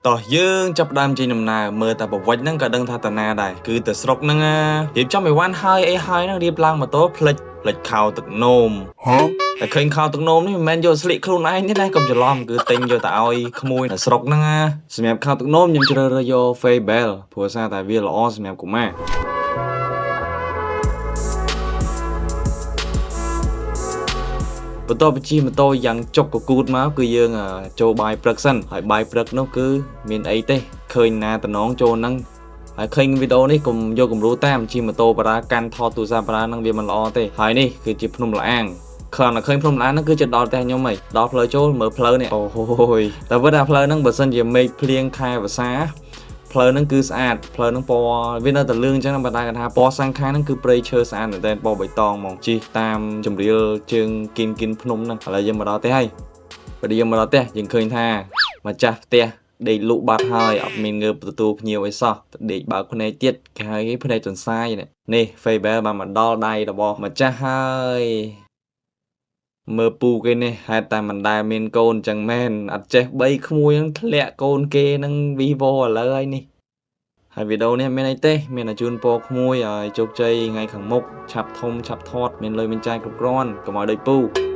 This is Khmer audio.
តោះយើងចាប់ផ្ដើមចេញដំណើរមើលតែប្រវត្តិហ្នឹងក៏ដឹងថាតាណាដែរគឺទៅស្រុកហ្នឹងណារៀបចំអីវ៉ាន់ហើយអីហើយហ្នឹងរៀបឡើងម៉ូតូផ្លិចផ្លិចខោទឹកនោមតែឃើញខោទឹកនោមនេះមិនមែនយកស្លៀកខ្លួនឯងទេណាកុំច្រឡំគឺទិញយកទៅឲ្យក្មួយនៅស្រុកហ្នឹងណាសម្រាប់ខោទឹកនោមខ្ញុំជ្រើសរើសយក Fable ព្រោះសារតែវាល្អសម្រាប់កុមារបន្ទាប់ពីជិះម៉ូតូយ៉ាងចុកកគូតមកគឺយើងចូលបាយព្រឹកសិនហើយបាយព្រឹកនោះគឺមានអីទេឃើញណាតំណងចូលហ្នឹងហើយឃើញវីដេអូនេះកុំយកគំរូតាមជិះម៉ូតូបារាកាន់ថតទូរស័ព្ទបារាហ្នឹងវាមិនល្អទេហើយនេះគឺជាភ្នំលាងគ្រាន់តែឃើញភ្នំលាងហ្នឹងគឺចិត្តដល់ផ្ទះខ្ញុំហីដល់ផ្លូវចូលមើលផ្លូវនេះអូហូយតែវិតថាផ្លូវហ្នឹងបើសិនជាមេឃភ្លៀងខែវស្សាផ្លូវហ្នឹងគឺស្អាតផ្លូវហ្នឹងពណ៌វានៅតែលឿងអញ្ចឹងប៉ុន្តែគាត់ថាពណ៌សង្ខារហ្នឹងគឺព្រៃឈើស្អាតមែនទែនពណ៌បៃតងហ្មងជិះតាមជំរាលជើងគីនគីនភ្នំហ្នឹងឥឡូវយើងមកដល់ផ្ទះហើយពេលយើងមកដល់ផ្ទះយើងឃើញថាម្ចាស់ផ្ទះដេកលក់បាត់ហើយអត់មានងើបទទួលភ្ញៀវអីសោះដេកបើកភ្នែកទៀតគេហៅគេភ្នែកទន្សាយនេះនេះ Fable បានមកដល់ដៃរបស់ម្ចាស់ហើយមើលពូគេនេះហេតុតែមិនដែលមានកូនចឹងមែនអត់ចេះបីក្មួយនឹងធ្លាក់កូនគេនឹង Vivo ឥឡូវហើយនេះហើយវីដេអូនេះមានអីទេមានតែជូនពរក្មួយឲ្យជោគជ័យថ្ងៃខាងមុខឆាប់ធំឆាប់ធាត់មានលុយមានចាយគ្រប់គ្រាន់កុំឲ្យដូចពូ